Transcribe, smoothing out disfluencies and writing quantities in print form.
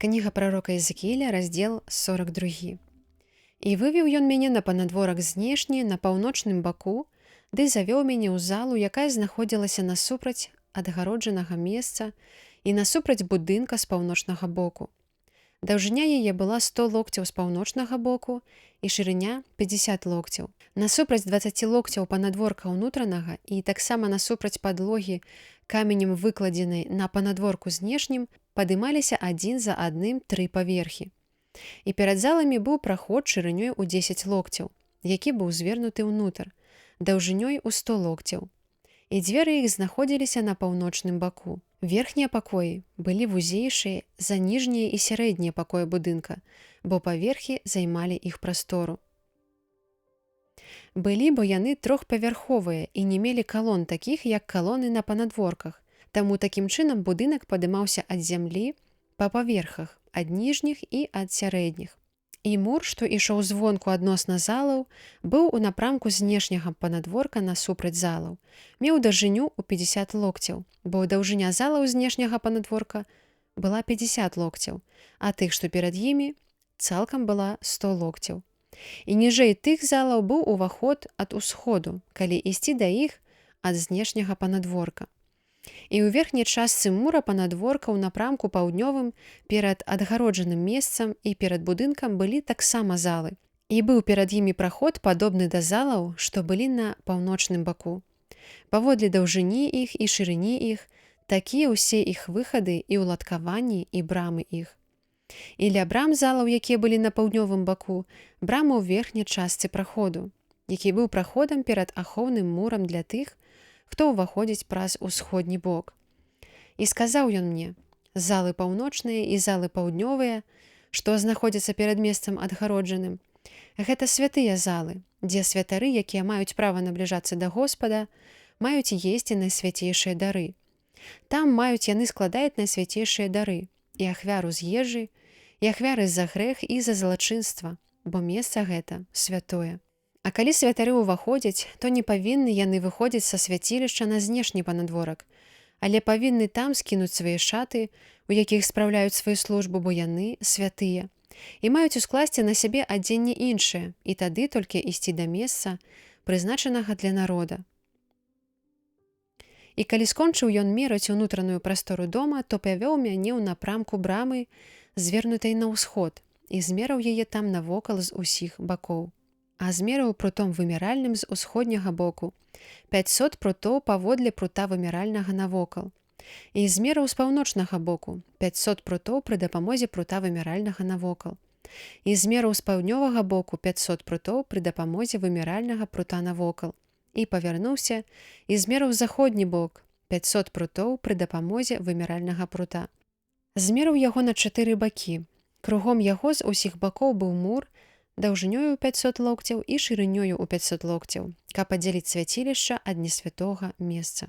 Кніга прарока Езекііля, раздзел 42. І вывеў ён мяне на панадворак знешні на паўночным баку, ды завёў мяне ў залу, якая знаходзілася насупраць адгароджанага месца і насупраць будынка з паўночнага боку. Даўжыня яе была 100 локцяў з паўночнага боку і шырыня 50 локцяў. Насупраць 20 локцяў панадворка ўнутранага і таксама насупраць падлогі, каменем выкладзенай на панадворку знешнім, падымаліся адзін за адным тры паверхі. І перад заламі быў праход шырынёй у 10 локцяў, які быў звернуты ўнутр, даўжынёй у 100 локцяў. І дзверы іх знаходзіліся на паўночным баку. Верхнія пакоі былі вузейшыя за ніжнія і сярэднія пакоі будынка, бо паверхі займалі іх прастору. Былі бо яны трохпавярховыя і не мелі калон такіх, як калоны на панадворках. Таму такім чынам будынак падымаўся ад зямлі па паверхах, ад ніжніх і ад сярэдніх. І мур, што ішоў звонку адносна залаў, быў у напрамку знешняга панадворка насупраць залаў. Меў даўжыню ў 50 локцяў, бо даўжыня залаў знешняга панадворка была 50 локцяў, а тых, што перад імі, цалкам была 100 локцяў. І ніжэй тых залаў быў уваход ад усходу, калі ісці да іх ад знешняга панадворка. І ў верхняй частцы мура панадворка ў напрамку паўднёвым перад адгароджаным месцам і перад будынкам былі таксама залы. І быў перад імі праход, падобны да залаў, што былі на паўночным баку. Паводле даўжыні іх і шырыні іх, такія ўсе іх выхады і ўладкаванні і брамы іх. І ля брам залаў, якія былі на паўднёвым баку, брама ў верхняй частцы праходу, які быў праходам перад ахоўным мурам для тых, хто ўваходзіць праз усходні бок. І сказаў ён мне: залы паўночныя і залы паўднёвыя, што знаходзяцца перад месцам адгароджаным, гэта святыя залы, дзе святары, якія маюць права набліжацца да Господа, маюць есці найсвяцейшыя дары. Там маюць яны складаюць найсвяцейшыя дары і ахвяру з ежы, і ахвяры за грэх і за злачынства, бо месца гэта святое. А калі святары ўваходзяць, то не павінны яны выходзіць са свяцілішча на знешні панадворак, але павінны там скінуць свае шаты, у якіх спраўляюць сваю службу, бо яны святыя, і маюць ускласці на сябе адзенне іншае, і тады толькі ісці да месца, прызначанага для народа. І калі скончыў ён мераць унутраную прастору дома, то павёў мяне ў напрамку брамы, звернутай на ўсход, і змераў яе там навокал з усіх бакоў. А змераў прутом вымяральным з усходняга боку 500 прутоў паводле прута вымяральнага навокал. І змераў з паўночнага боку 500 прутоў пры дапамозе прута вымяральнага навокал. І змераў з паўднёвага боку 500 прутоў пры дапамозе вымяральнага прута навокал. І павярнуўся і змераў заходні бок 500 прутоў пры дапамозе вымяральнага прута. Змераў яго на чатыры бакі. Кругом яго з усіх бакоў быў мур, даўжынёю ў 500 локцяў і шырынёю ў 500 локцяў, каб аддзяліць свяцілішча ад несвятога месца.